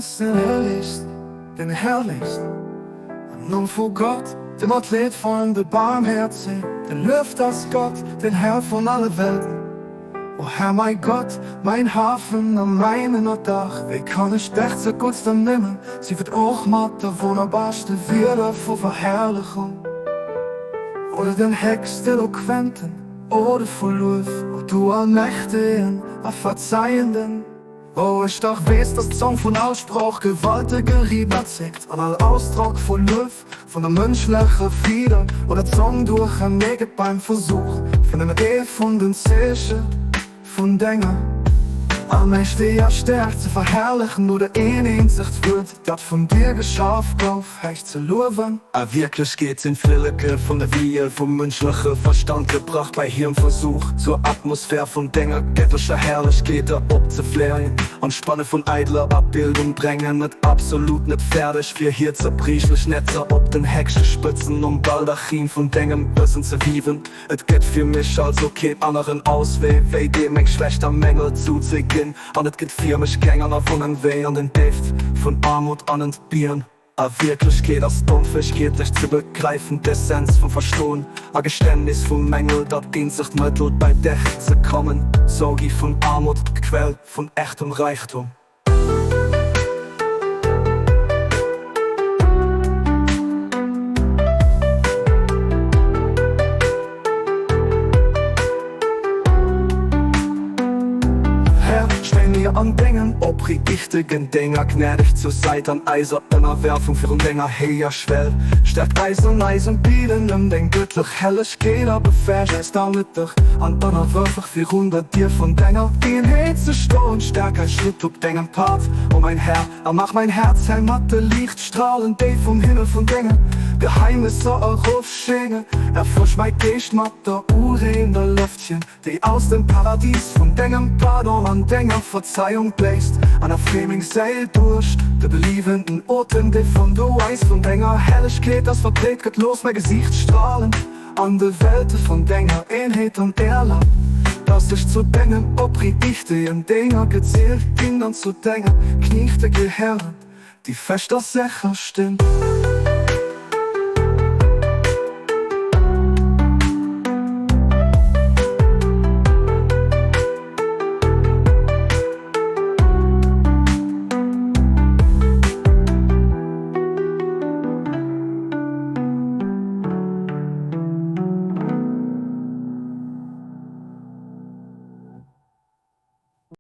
ass den Herrlichsten, den Herrlichsten, Am Numm vu Gott, dem Athlet vun de Barmhäerzeg, Gelueft ass Gott, den Här vun alle Welten. O Här mäi Gott, mäin Hafen a mäin Ënnerdach, wéi kann ech dech ze guttst ernimmen, sief et och mat de wonnerbarste Wierder vu Verherrlechung oder den héchst eloquenten Ode vu Luef, o du Allmächtegen a Verzeienden. O ech dach weess, dass d'Zong vun all Sproch gewaltege Riedner zéckt, an all Ausdrock vu Luef vun der mënschlecher Fieder oder Zong duerchernee gëtt beim Versuch vun nëmmen ee vun den Zeeche vun denger allmächteger Stäerkt ze verherrlechen oder een eenzegt Wuert, dat vun dir geschaf gouf, héich ze luewen. A Wierklechkeet sinn d'Flilleke vun der Wiel vum mënschleche Verstand gebrach bei hirem Versuch, zur Atmosphär vun denger gëttlecher Herrlechkeet eropzefléien an d'Spanne vun eideler Abildung brengen et absolut net fäerdeg, fir hir zerbriechlech Netzer op den héchste Spëtzen um Baldachin vun dengem Wëssen ze wiewen. Et gëtt fir mech also keen aneren Auswee, wéi dir meng Schwächt a Mängel zuzeginn, an et gëtt fir mech keng aner Wunneng wéi an den Déift vun Aarmut an Entbieren. A Wierklechkeet ass d'Onfäegkeet dech ze begräifen d'Essenz vum Verstoen a Geständnis vum Mängel, dat eenzegt Mëttel bei dech ze kommen. Sou gi vun Aarmut d'Quell vun echtem Räichtum. Här, steng mir an dengen opriichtegen Dénger gnädeg zur Säit an eiser Ënnerwerfung virun denger héijer Schwell. Stärk eis an eisem Bieden ëm deng gëttlech Hellegkeet a befäeg eis damit, dech an ënnerwërfeg virun der Dier vun denger Eenheet ze stoen. Stärk eis Schritt op dengem Pad, o mäin Här, a maach mäin Häerz hell mat de Liichtstralen, déi vum Himmel vun denge Geheimnisser erofschéngen. Erfrësch mäi Geescht mat der ureender Lëftchen, déi aus dem Paradis vun dengem Pardon an denger Verzeiung bléist, an erfree meng Séil duerch de beliewenden Otem, dee vun do eis vun denger Herrlechkeet ass verbreet gëtt. Looss mäi Gesiicht stralen an de Welte vun denger Eenheet an erlab, dass ech zu dengen opriichtegen Dénger gezielt ginn an zu denge Kniechte gehéieren, déi fest a sécher stinn.